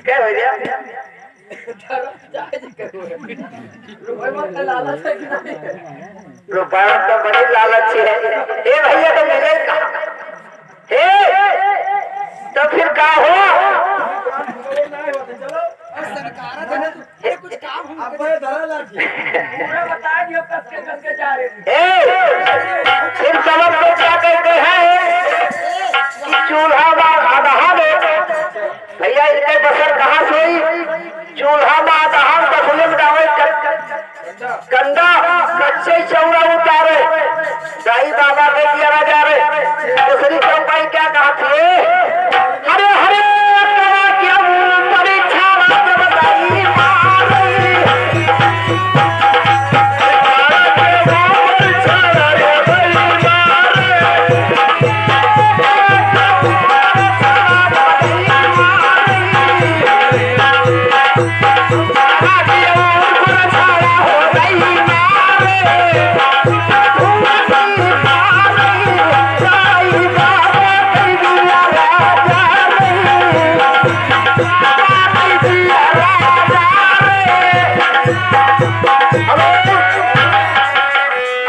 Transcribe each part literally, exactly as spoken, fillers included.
क्या भैया? रुपया तो बड़ी लालच है। ए भैया, तो मिले कहाँ? ए, तो फिर का हो? ए, फिर समझ में क्या कहते हैं कि चूल्हा मा अदहा में, भैया, इनके बसर कहाँ से होई? चूल्हा मा अदहा में बसने में जावे कर, कंडा कच्चे चौरा उतारे, दाई बाबा के दियरा जा रे। दूसरी चौपाई क्या कहा थी? हरे हरे करा क्या परीक्षा राज बताई मारी।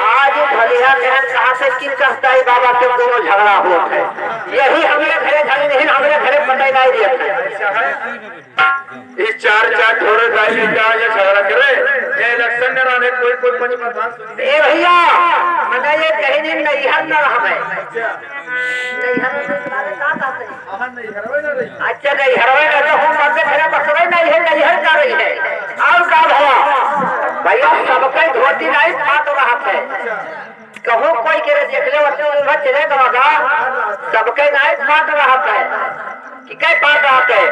आज भलिया कहन कहा से कि कहता है बाबा के दोनों झगड़ा होत है। यही हमरे घरे झगड़े नहीं, हमरे घरे पटाई नहीं दिया। ई चार चार थोड़े भाई का ये झगड़ा करे, ये इलेक्शन में रहने कोई, कोई पंच प्रधान सुनी। ए भैया, मने ये कहीं दिन नैहर न रहबे। नैहर में रहबे का बात है? हाँ, नैहर में न रही। अच्छा, नैहर में न रहो, मत फिर बसवे नहीं है, नैहर का रही है। और का भवा? भैया, सबके धोती नहीं फाट रहत है। कहूँ कोई के रे देख ले, वैसे उधर चले गवा का, सबके नाई फाट रहत है। कि कै फाट रहत है?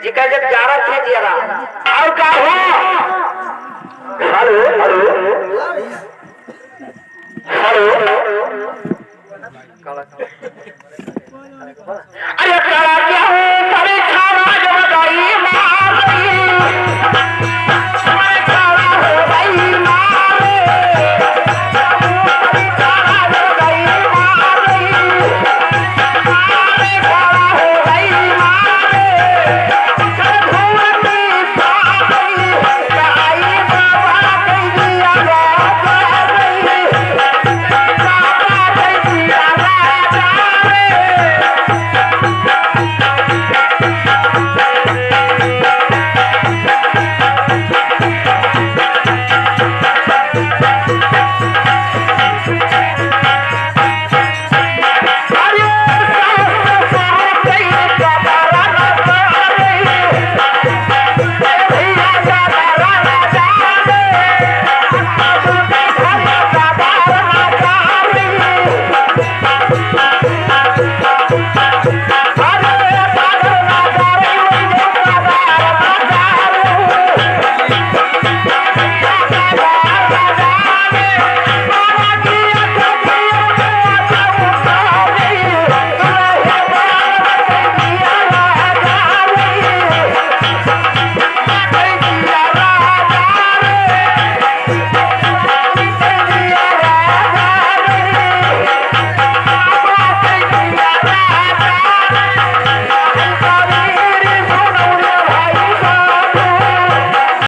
जिकर जब जारत है जियरा। और का हो? हेलो, हेलो। हेलो। अरे करा क्या हो, परीक्षा राज बताई मारी। परीक्षा राज बताई मारी। परीक्षा राज बताई मारी। परीक्षा राज बताई मारी।